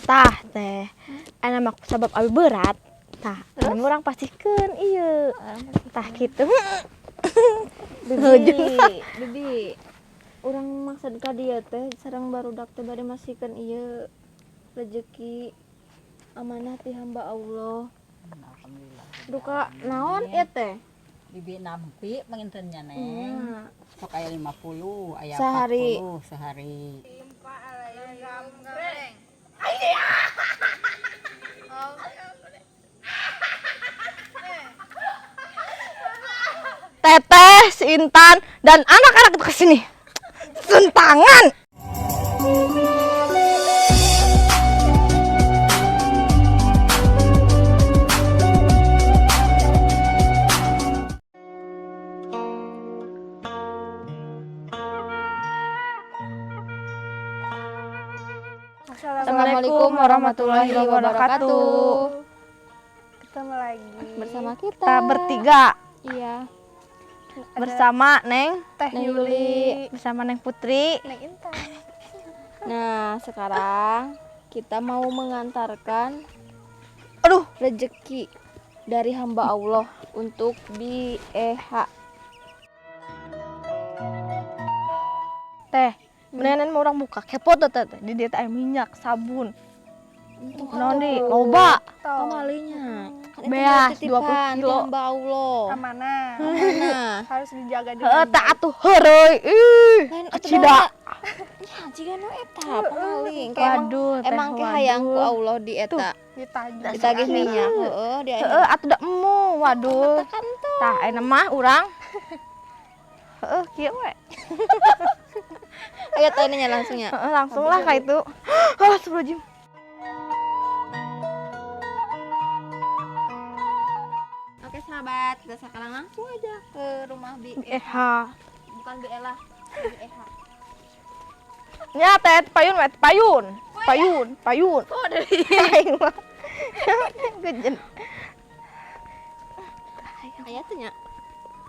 Tah teh. Ana mah sabab abi berat. Tah, anu urang pasihkeun ieu. Tah kitu. Bibi, bibi. Urang maksud ka dieu teh sareng barudak teh bade masihkeun ieu rezeki amanah ti hamba Allah. Alhamdulillah. Duka naon ieu teh? Bibi nampi panginten nya, Neng. Nya. Sok aya 50, aya Sehari. 40 sehari. Teteh, si Intan, dan anak-anak itu kesini. Sentangan. Assalamualaikum warahmatullahi wabarakatuh. Ketemu lagi Bersama kita. Kita bertiga. Iya. Bersama Neng, Teh Neng Yuli, Yuli. bersama Neng Putri. Neng Intan. Nah, sekarang kita mau mengantarkan Aduh, rezeki dari hamba Allah untuk BEH. teh. Mendingan mau orang buka kepo tuh teh. Di dia teh aya minyak, sabun. Naon deui? Loba. Pamalinya. Kan itu Beas, titipan 20 kilo. ti hamba Allah. Amanah. Amanah. Harus dijaga Heeh, dengan tah atuh heureuy. Ih, Lain atuh kacida. da. Ya, jiga nu eta pamaling. Kayak emang Waduh, teh, emang ke hayang ku waduh. Allah di eta. Ditagih. Ditagih minyak, heeh, di Heeh, atuh da emu, waduh. Kan tuh. Tah, ayeuna mah urang. Heeh, kieu we. Ayo teh nya langsung ya. Heeh, langsung lah ka itu. Ah, astagfirullahaladzim. Oke sahabat, kita sekarang langsung aja ke rumah Bi Eh, Bukan Bi Ella, Bi Eha. Nya teh payun we, payun. Payun, payun. Oh, dari Aing mah. Gejen. aya tuh nya.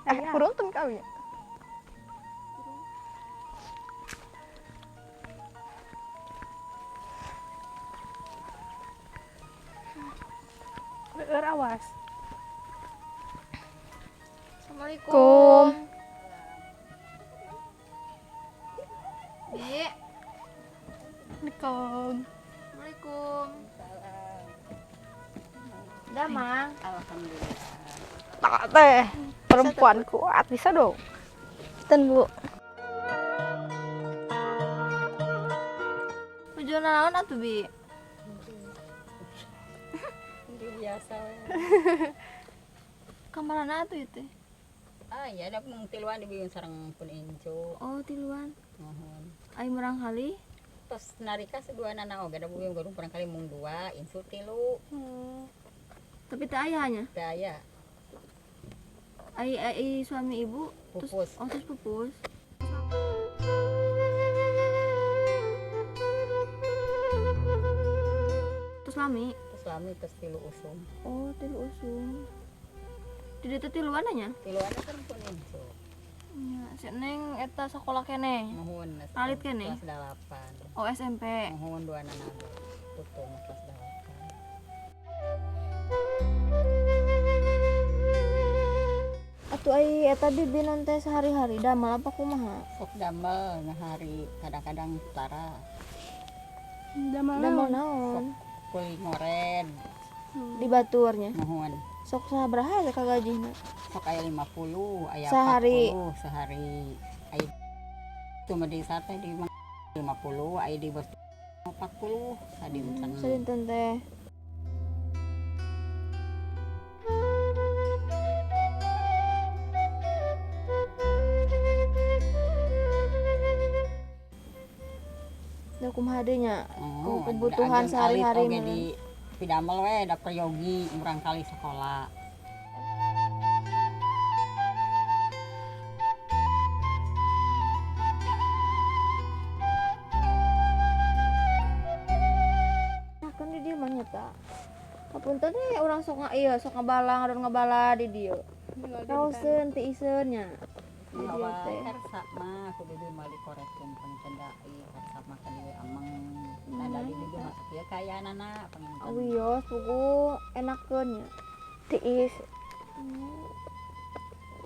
Eh, kuruntun kau nya. Beur awas. Assalamualaikum. Bi, Assalamualaikum. Assalamualaikum. Damang. Alhamdulillah. Tak teh, perempuan kuat bisa dong. Ten, Bu. Tujuan naon atuh, Bi? Itu biasa we. Kamarana atuh ieu teh? Ah, iya da mung tiluan dibieun sareng pun incu. Oh, tiluan. Mohon. Ai murang kali. Tos narika sedua nana oge da beuyeun gadung barangkali mung dua, incu tilu. Tapi teu aya nya. Teu aya. Ai ai suami ibu terus Pupus. oh terus pupus. Terus lami. Terus lami terus tilu usum. Oh, tilu usum. Di dieu teh tiluan nya? Tiluan sareng pun incu. Nya, si Neng eta sakola keneh. Mohon. Alit keneh? Kelas 8. Oh, SMP. Mohon dua nana. Tutung kelas 8. Atuh ai eta bibinan teh sehari-hari damel apa kumaha? Sok damel ngahari kadang-kadang tara. Damel Damel naon? naon? Kuli ngored. Di baturnya. Mohon. Sok sabaraha teh kagajihna? Sok aya 50, aya Sehari. 40 sehari. Aya cuma di sate di 50, aya di bos 40 sadinten. Sadinten teh. Da kumaha deui nya? Oh, Kebutuhan da ageung alit sehari-hari oge mah. di pidamel we da peryogi murang kali sekolah. Nah, kan di dieu mah nyata. Kapunten teh urang sok ieu sok ngabalang ngadon ngabala di dieu. Raoseun ti iseun nya. Di dieu Hawa teh. karsa mah ku bibi mah dikoretkeun panginten da ieu karsa mah ka dieu ameng. Nah, dari juga masuk ya kayanana panginten. Wios buku enakeun nya. Tiis.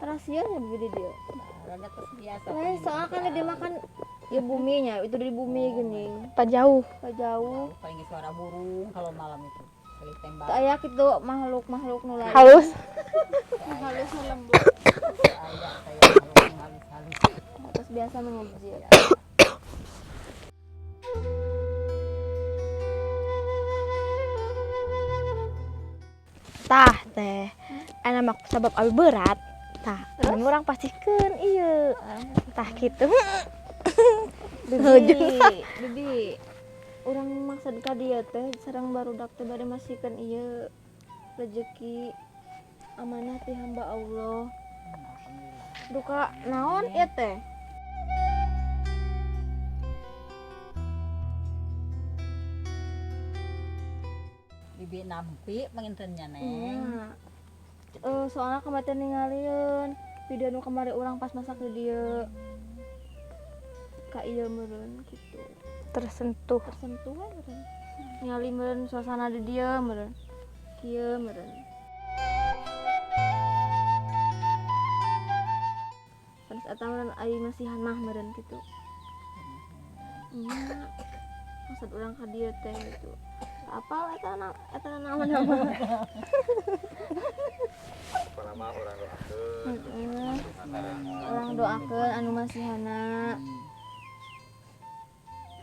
Terasian ya bibi di dieu. Rada tos biasa. Lain soalnya kan dia makan ya buminya itu di bumi gini. Tak jauh. Tak jauh. Paling suara burung kalau malam itu. Kali tembak. Teu aya kitu makhluk-makhluk nu lain. Halus. Halus lembut. Aya saya halus-halus. Terus biasa mengubjir. Tah teh. Ana mah sabab abi berat. Tah, anu urang pasihkeun ieu. Tah kitu. Bibi, bibi. Urang maksud ka dieu teh sareng barudak teh bade masihkeun ieu rezeki amanah ti hamba Allah. Duka naon ieu teh? Bibi nampi panginten nya Neng. Soalnya kemarin ningalieun video nu kamari urang pas masak di dieu. Ka ieu meureun kitu. Tersentuh. Tersentuh we meureun. Ningali meureun suasana di dieu meureun. Kieu meureun. Terus eta meureun ai masihan mah meureun kitu. Nya. Maksud urang ka dieu teh gitu. Apal eta eta naon nama. Pertama orang doakeun. Orang doakeun anu masihana.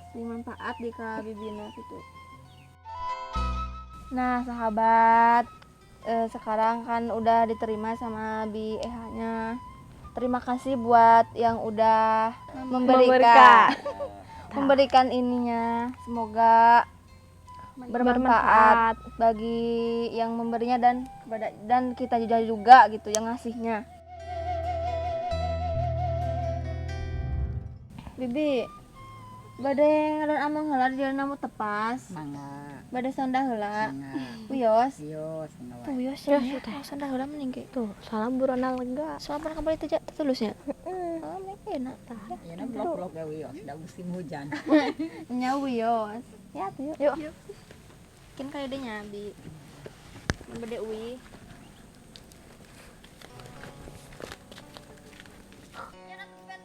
Sing manfaat di ka bibina gitu. Nah, sahabat, sekarang kan udah diterima sama Bi EH-nya. Terima kasih buat yang udah memberikan ininya. Semoga bermanfaat bagi yang memberinya dan kita juga gitu yang ngasihnya. Bibi, bade ngadan amang heula di jalan tepas. Mangga. Bade sonda heula. Wios. Wios. Tuh wios ya. Sonda heula mending ge. Tuh, salam burana lega. Soalnya kamari teh tulusnya. Heeh. Oh, mending enak tah. Ayeuna blok-blok ge wios, da musim hujan. Nya wios. Ya tuh yuk. Yuk. Mungkin kayak dia nyabi. Bade uwi. Oke, sekarang kita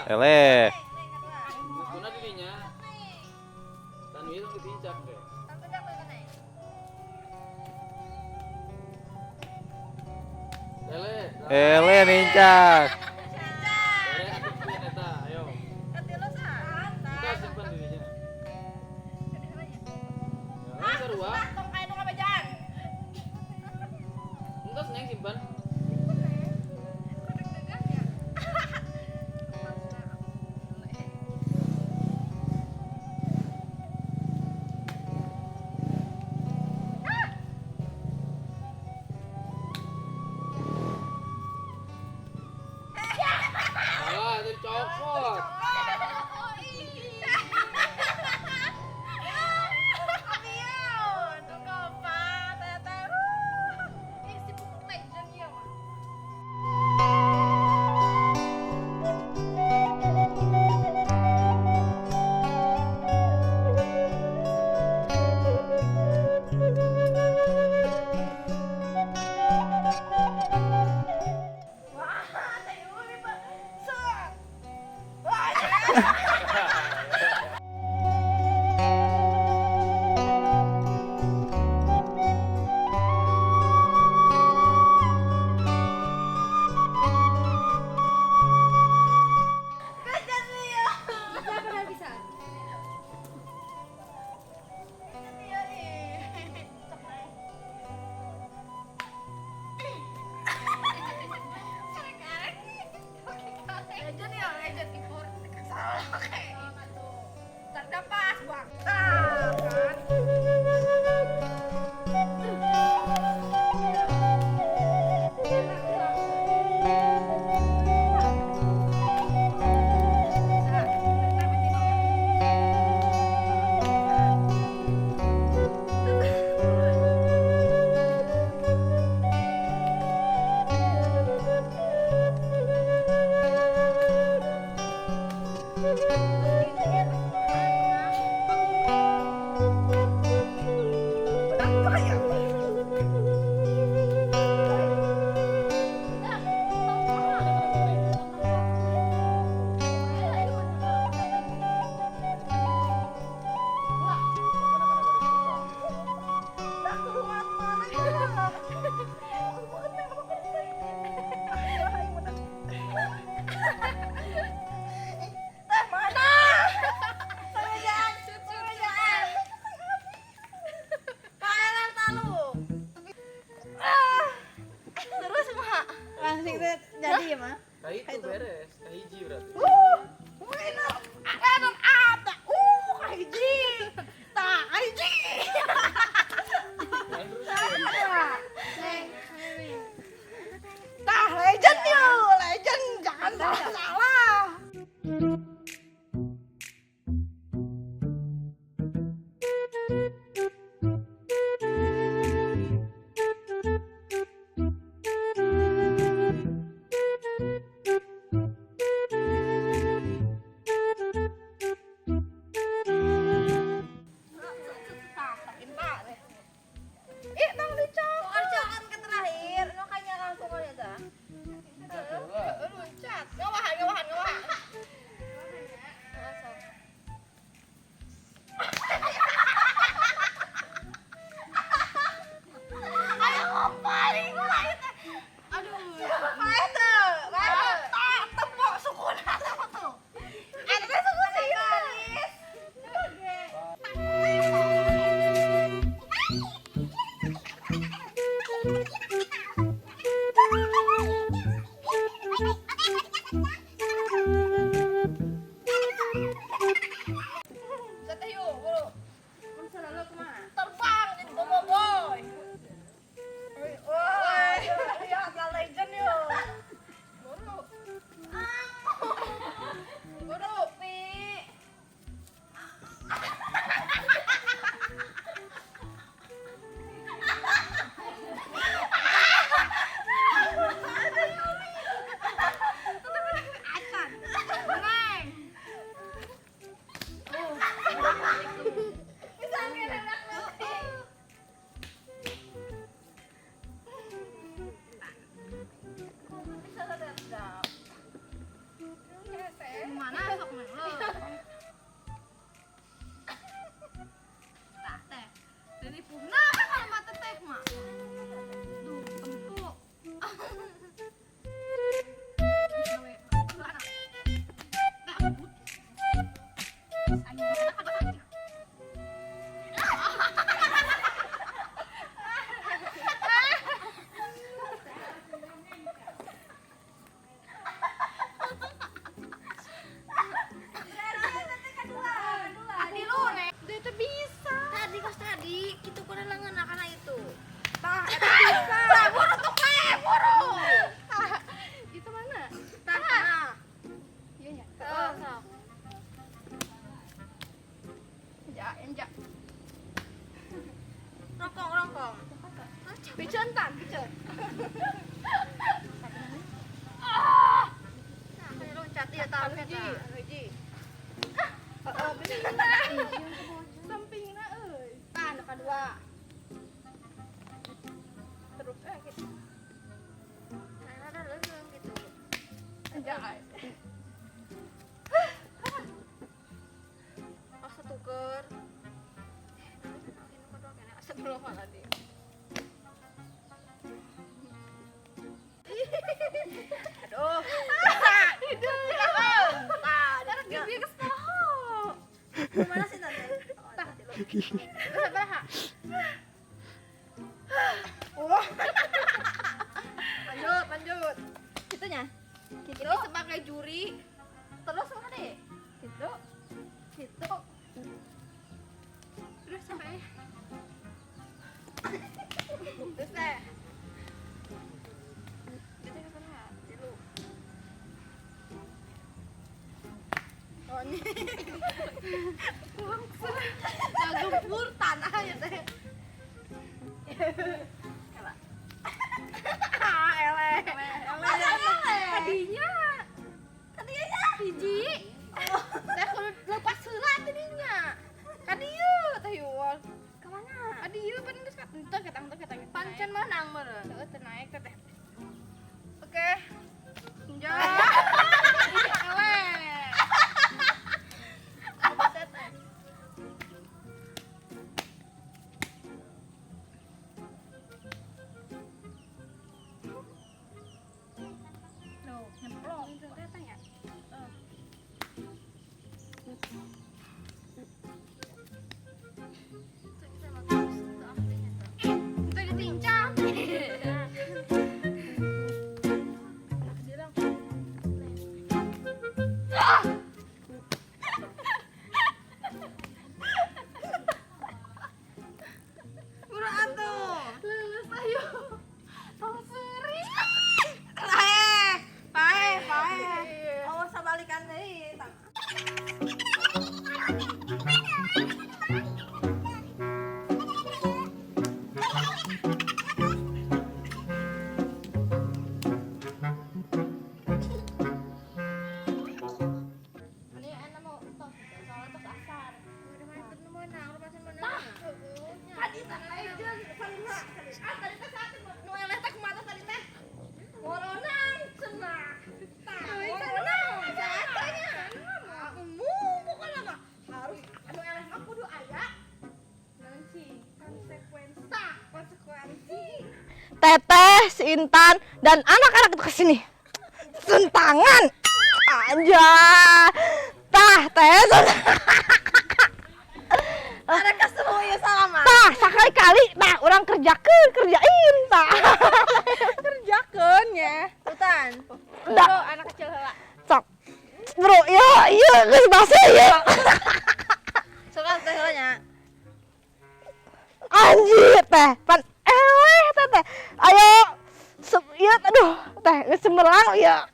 Eleh. Muskuna dirinya. Tanu ieu ditincak deh. Eleh. Eleh nincak. Ayo. Kita simpan dirinya. Ya, sarua. Tong aya nu ngabejaan. Entos neng simpan. Salah, itu copot. Jadi ya mah. Nah itu beres, kahiji berarti. Kahiji. Tah, kahiji. Tah, legend yuk, legend jangan salah. Mana sok mah lo. Tah teh. Dari puhna kan mata teh mah. Duh, empuk. Itu bisa. Tadi kos tadi kitu kudu lengan kana itu. Tah, eta bisa. Tah, buru tuh kae, buru. Tah, itu mana? Tah. Iya nya. Heeh, sok. Ja, enja. Rongkong, rongkong. Piceun tan, piceun. Nah, kan loncat ieu tah Hiji, eta. hiji. Heeh, piceun. Sampingna euy. Tah, nu kadua. Terus gitu. Nah, rada leungeun gitu. Enja. Asa tuker. Nu kadua kene astagfirullahaladzim. Aduh. Tah, Tah, geus geus poho. mana sih tante? Tah. Sabaraha? Oh. Lanjut, lanjut. Gitunya. Gitu. Ini sebagai juri Terus mana deh? Gitu. Gitu. terus sampai terus teh. Itu sabaraha? Tilu. Oh, ini. Gempur tanah ya teh. Ah, eleh. Eleh. Tadinya Tadinya hiji. Teh kudu lepas heula tadinya. Ka dieu teh Yul. Kemana? Ka dieu pan geus ka teu ketang teu ketang. Pancen menang meureun. Heeh, teu naik teh teh. Oke. Ja. Eleh. Tuh, nyemplung. Itu teh ya. Itu ditincang. Buru atuh. Lulus ayo. Tong seuri. Paeh, paeh, paeh. Awas sabalikan deui. Ini enak mau tos, soalnya tos asar. Tah. Tadi teh ayo jeung salila. Ah tadi teh saat nu eleh teh kumaha tadi teh? Moronang cenah. Tah, moronang satanya. Umum pokoknya mah harus anu eleh mah kudu aya Nanti konsekuensi. tah konsekuensi. Teteh, si Intan, dan anak-anak itu kesini. Sentangan. Aja. Tah, teh. Ada keseru ya sama. Tah, sekali-kali tah orang kerjakeun, kerjain tah. Kerjakeun ya. Hutan. Udah, Bro, anak kecil heula. sok. Bro, ya, iya, geus basa ya. Suka teh heula nya. Anjir, teh, pan eleh teh teh. Ayo, ieu aduh, teh geus cemerlang ya.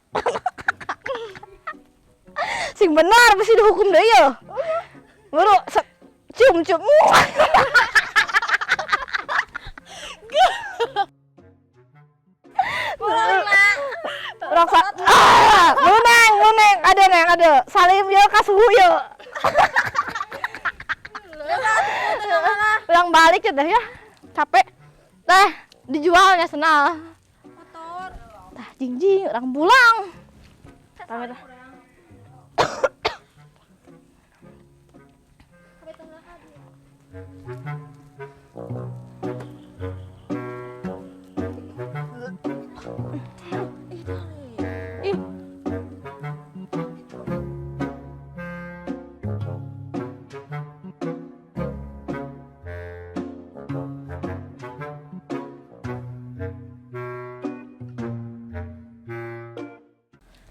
Sing benar pasti dihukum deui ya. Bro, cium cium. Urang ah, menang, menang, ada neng, ada. Salim yo ka suhu yo. Ulang balik ya teh ya. Capek. Teh, dijualnya senal. Motor. Tah jingjing orang pulang. Pamit lah. Ih.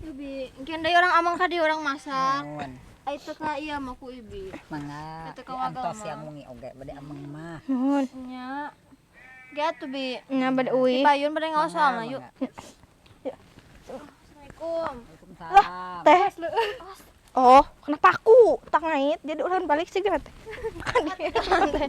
Ibi, engkeun deui urang amang ka dieu urang masak. Nuhun. Ai teu ka ieu mah ku Ibi. Mangga. Teu ka wagal Antos mah. yang wengi oge bade ameng mah. Nuhun. Nya. Ge atuh Bi. Nya bade uih. Payun bade ngaos soalna yuk. Mangga. Assalamualaikum. Waalaikumsalam. Teh. Oh, kenapa aku tak ngait? Jadi urang balik sih teh. Makan dia. Teh.